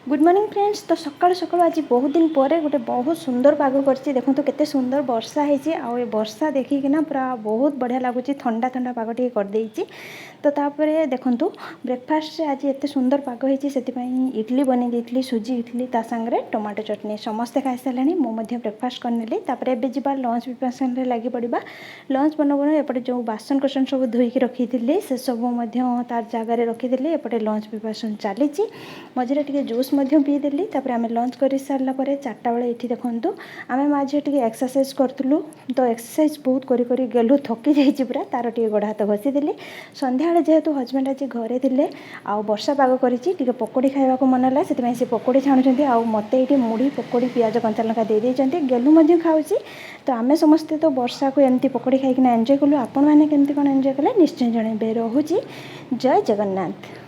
Good morning friends. ତ ସକାଳୁ ସକାଳୁ ଆଜି ବହୁତ ଦିନ ପରେ ଗୋଟେ ବହୁତ ସୁନ୍ଦର ପାଗ କରିଛି। ଦେଖନ୍ତୁ, କେତେ ସୁନ୍ଦର ବର୍ଷା ହେଇଛି। ଆଉ ଏ ବର୍ଷା ଦେଖିକିନା ପୁରା ବହୁତ ବଢ଼ିଆ ଲାଗୁଛି। ଥଣ୍ଡା ଥଣ୍ଡା ପାଗ ଟିକେ କରିଦେଇଛି। ତ ତାପରେ ଦେଖନ୍ତୁ, ବ୍ରେକଫାଷ୍ଟରେ ଆଜି ଏତେ ସୁନ୍ଦର ପାଗ ହେଇଛି, ସେଥିପାଇଁ ଇଡ଼ଲି ବନେଇ ଦେଇଥିଲି, ସୁଜି ଇଡ଼ଲି, ତା ସାଙ୍ଗରେ ଟମାଟୋ ଚଟଣି। ସମସ୍ତେ ଖାଇସାରିଲେଣି, ମୁଁ ମଧ୍ୟ ବ୍ରେକଫାଷ୍ଟ କରିନେଲି। ତାପରେ ଏବେ ଯିବା, ଲଞ୍ଚ ପ୍ରିପାରେସନ୍ରେ ଲାଗି ପଡ଼ିବା। ଲଞ୍ଚ ବନଉ ବନଉ ଏପଟେ ଯେଉଁ ବାସନ କୁସନ ସବୁ ଧୋଇକି ରଖିଥିଲି, ସେସବୁ ମଧ୍ୟ ତାର ଜାଗାରେ ରଖିଦେଲି। ଏପଟେ ଲଞ୍ଚ ପ୍ରିପାରେସନ୍ ଚାଲିଛି। ମଝିରେ ଟିକେ ଜୁସ୍ ମଧ୍ୟ ପିଇଦେଲି। ତାପରେ ଆମେ ଲଞ୍ଚ କରିସାରିଲା ପରେ 4ଟା ବେଳେ ଏଇଠି ଦେଖନ୍ତୁ, ଆମେ ମା ଝିଅ ଟିକେ ଏକ୍ସରସାଇଜ୍ କରୁଥିଲୁ। ତ ଏକ୍ସରସାଇଜ୍ ବହୁତ କରି କରି ଗେଲୁ ଥକି ଯାଇଛି ପୁରା, ତାର ଟିକେ ଗୋଡ଼ ହାତ ଘଷିଦେଲି। ସନ୍ଧ୍ୟାବେଳେ ଯେହେତୁ ହଜବେଣ୍ଡ ଆଜି ଘରେ ଥିଲେ ଆଉ ବର୍ଷା ପାଗ କରିଛି, ଟିକେ ପକୋଡ଼ି ଖାଇବାକୁ ମନ ହେଲା, ସେଥିପାଇଁ ସେ ପକୋଡ଼ି ଛାଣୁଛନ୍ତି। ଆଉ ମୋତେ ଏଇଠି ମୁଢ଼ି, ପକୋଡ଼ି, ପିଆଜ, କଞ୍ଚା ଲଙ୍କା ଦେଇ ଦେଇଛନ୍ତି। ଗେଲୁ ମଧ୍ୟ ଖାଉଛି। ତ ଆମେ ସମସ୍ତେ ତ ବର୍ଷାକୁ ଏମିତି ପକୋଡ଼ି ଖାଇକିନା ଏନ୍ଜୟ କଲୁ। ଆପଣମାନେ କେମିତି କ'ଣ ଏନ୍ଜୟ କଲେ, ନିଶ୍ଚୟ ଜଣାଇବେ। ରହୁଛି, ଜୟ ଜଗନ୍ନାଥ।